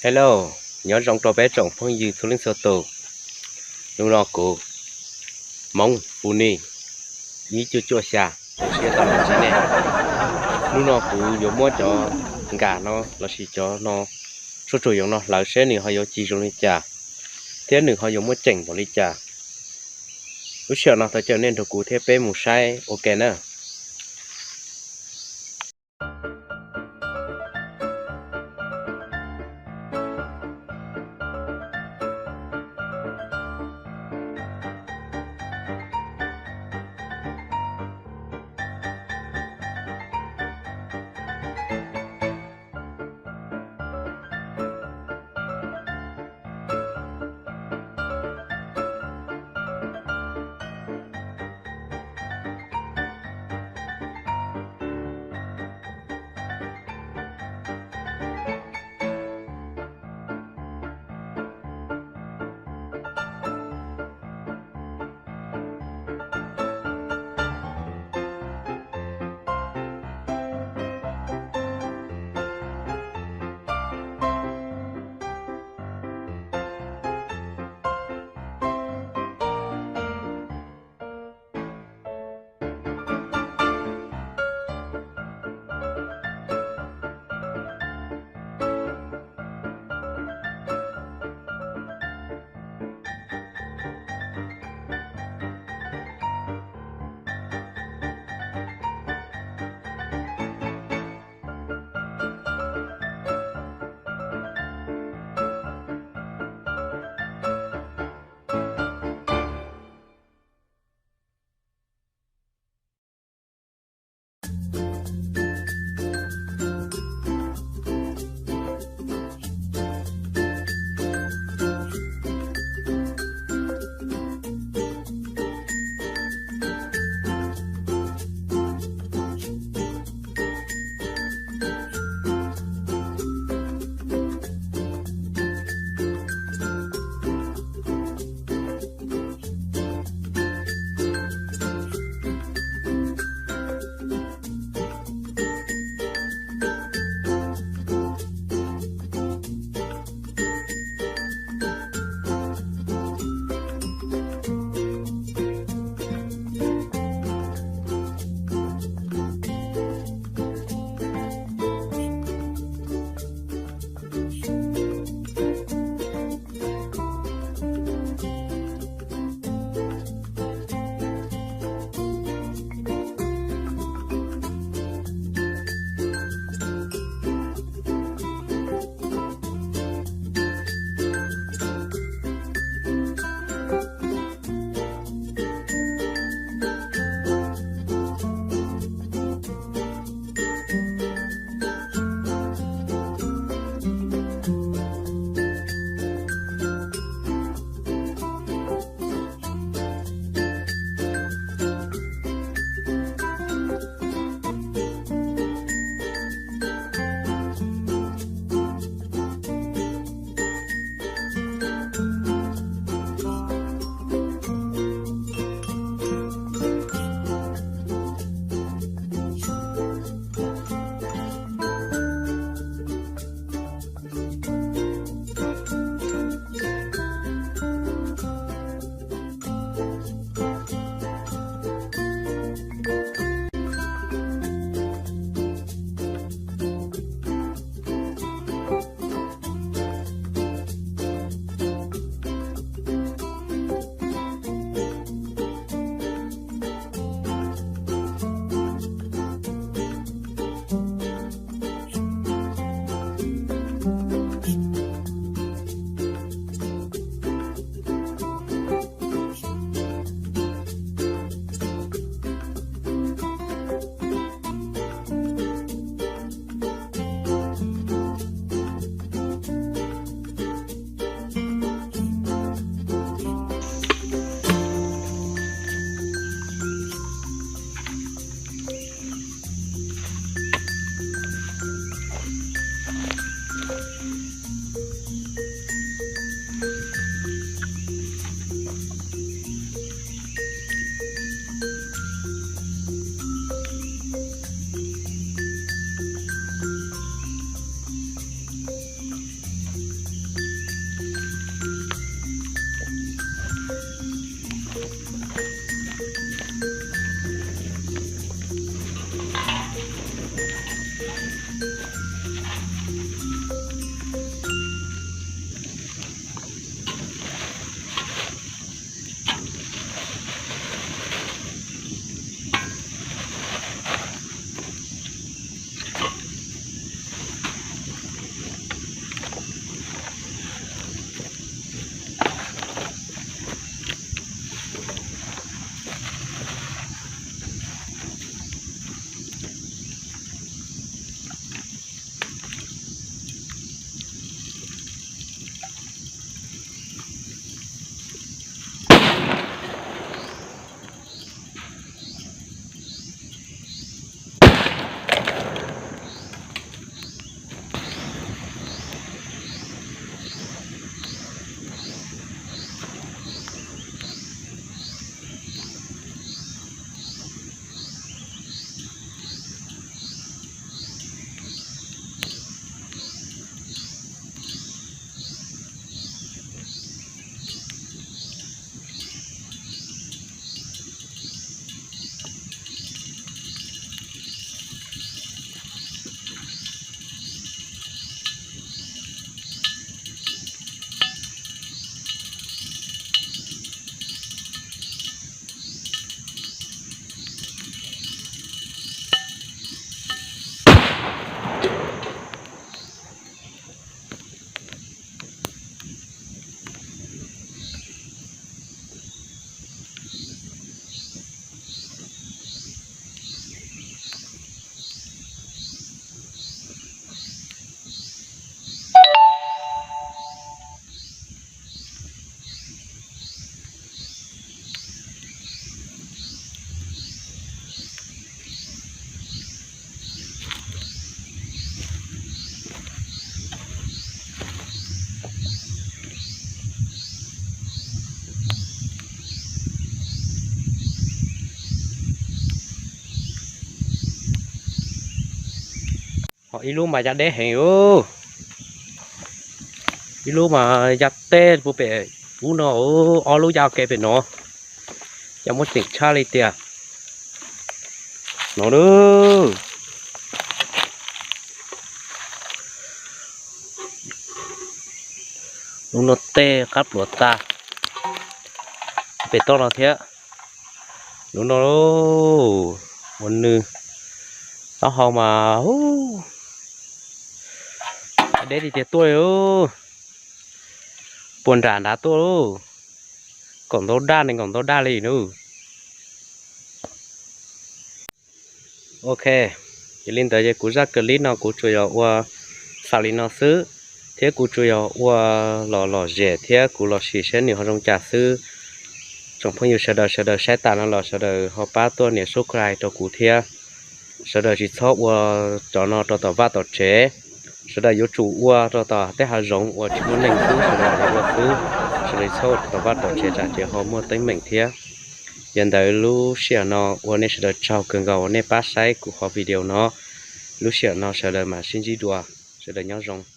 Hello, nyob zoo rau peb tsoom phooj ywg txhua leej txhua tus. Hnub no kuv Hmoob Fu Ni ib cuaj cuaj xya siab tau los ntsib nej. Hnub no kuv yuav muab cov nkag no lossis cov no, tshuaj tsuag yoov no hlawv seb nws ho yuav ci zoo li cas, thiab nws ho yuav muaj ceem npaum li cas. Lub sij hawm no thov caw nej nrog kuv thiab peb mus saib ua ke na. Ib lub mas ya deb heev os. Ib lub mas ya teb puag pem ub no, ob lub ya ke pem no. Cas muaj ceem tshaj li tiag. No, lub no tej qab pluav tag. Pem toj no thiab. Lub no, ua nws taub hau mas deb li tiag tuaj li. Puas nram nrad tuaj lauj. Kaum ntau daj ne, kaum ntau daj li nawb. Ok, yog li ntawd ces kuv zaj clip no kuv tsuas yog ua xam li no xwb, thiab kuv tsuas yog ua los lom zem thiab kuv los sim saib nws ho zoo cas xwb. Tsoom phooj ywg sawv daws, sawv daws saib tas no los sawv daws ho pab tuaj nias subscribe rau kuv thiab. Sawv daws tsis txhob ua cov no rau tom vaj tom tsev. Sawv daws yuav tsum ua rau tom tej hav zoov uas tsis muaj neeg xwb, sawv daws ua xwb. Sawv daws txhob ua rau tom vaj tom tsev tsam ces ho muaj teeb meem thiab. Yog ntawd lub sij hawm no ua nej sawv daws tsaug kawg nkaus uas nej pab saib kuv qhov video no. Lub sij hawm no sawv daws mam sib ntsib dua. Sawv daws nyob zoo.